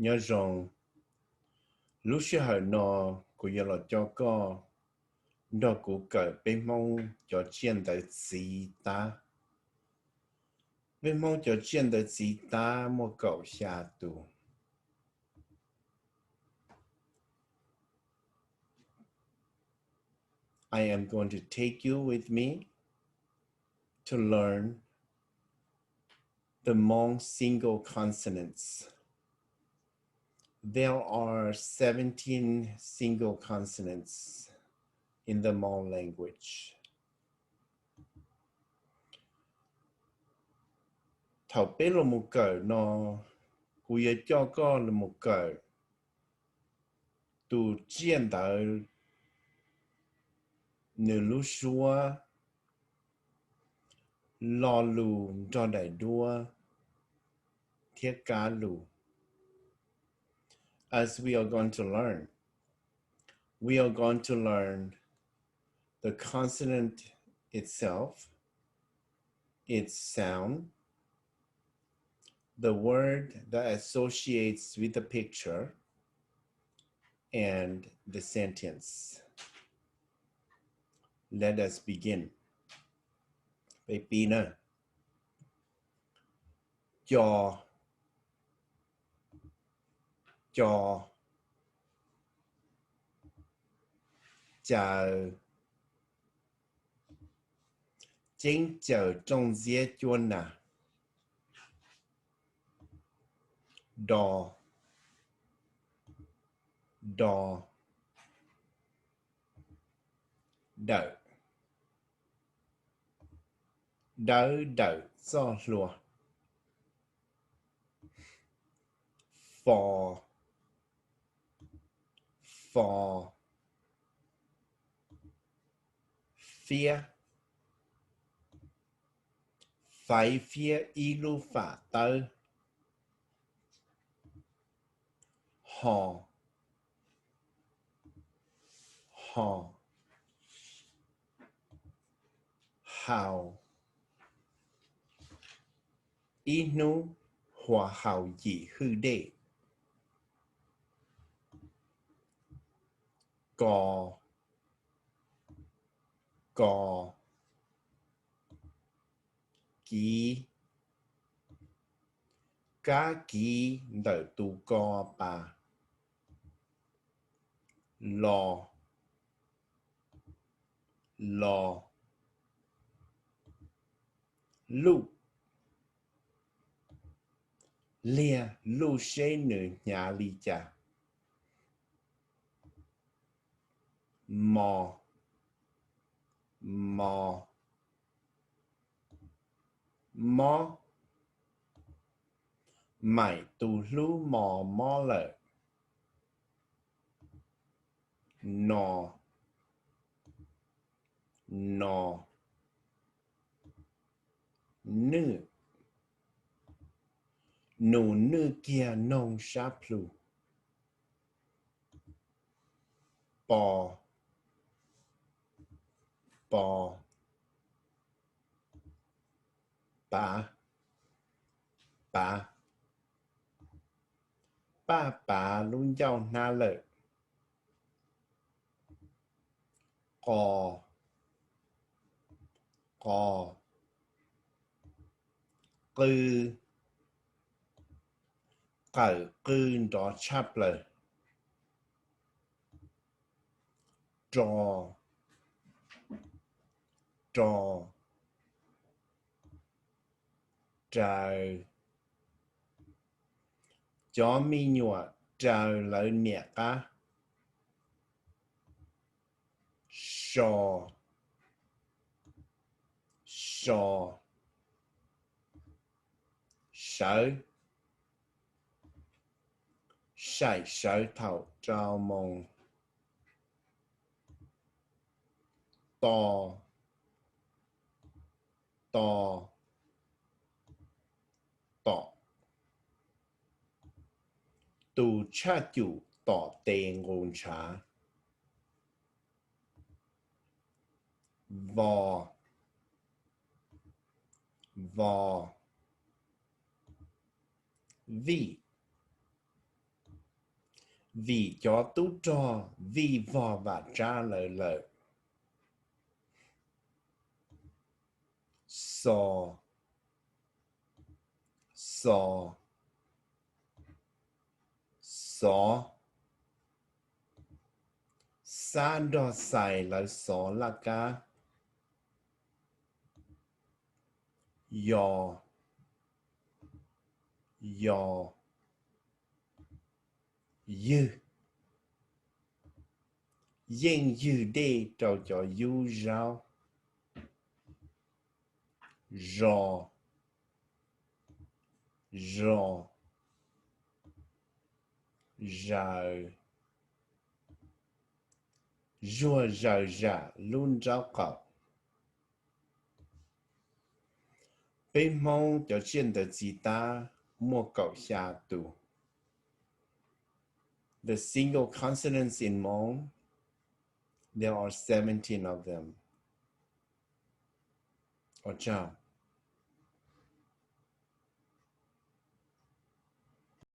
Nyob zoo, lub sij hawm no kuv yuav los coj koj nrog kuv kawm peb Hmoob cov tsiaj ntawv txiv tab. Peb Hmoob cov tsiaj ntawv txiv tab muaj kaum xya tus. I am going to take you with me to learn the Hmong single consonants. There are seventeen single consonants in the Hmong language. Thaum peb los mus kawm no, kuv yuav coj koj los mus kawm tus tsiaj ntawv, nws lub suab, lo lus nrog daim duab thiab kab lus. As we are going to learn, we are going to learn the consonant itself, its sound, the word that associates with the picture, and the sentence. Let us begin. Peb pib na. Co, co, caw, ceeb caws rooj ntxiab cuab nas, do, do, dawm, dawb dawm txoj hlua, fo, fo, fiab, faiv fiab ib lub fam tawb, ho, ho, hau, ib hnub huas haus yim hwj dej, ko, ko, kiv, kab kiv ntawm tus ko pas, lo, lo, luj, liag luj seb nws hnyav li cas, mo, mo, mob, maim tus hlub mos mob lawm, no, no, nwj, nus nwj kiag noog sab plhu, po, po, pav, pav, paj pav lub ncauj hnab lawm, qo, qo, qw, qawm qw nrov tshaj plaws, ro, ro, raws, cov me nyuam raws lawv niam qab, so, so, sawv, saim sawv thaum rau moos, to, to, tom, tus tshaj cum tom tes nqus ntshav, vo, vo, vij, Vim cov tub rog vij vog vam tsab lawv lawm. Xo, xo, xov. Xab nrog xais lawv xov laj kab. Yo, yo, ywg. Yeej ywg dej rau cov yub zaub. Zo, zo, zaws. Zuag zaws zam lub nraub qaum. Peb Hmoob cov tsiaj ntawv txi tab muaj kaum xya tus. The single consonants in Hmong, there are seventeen of them.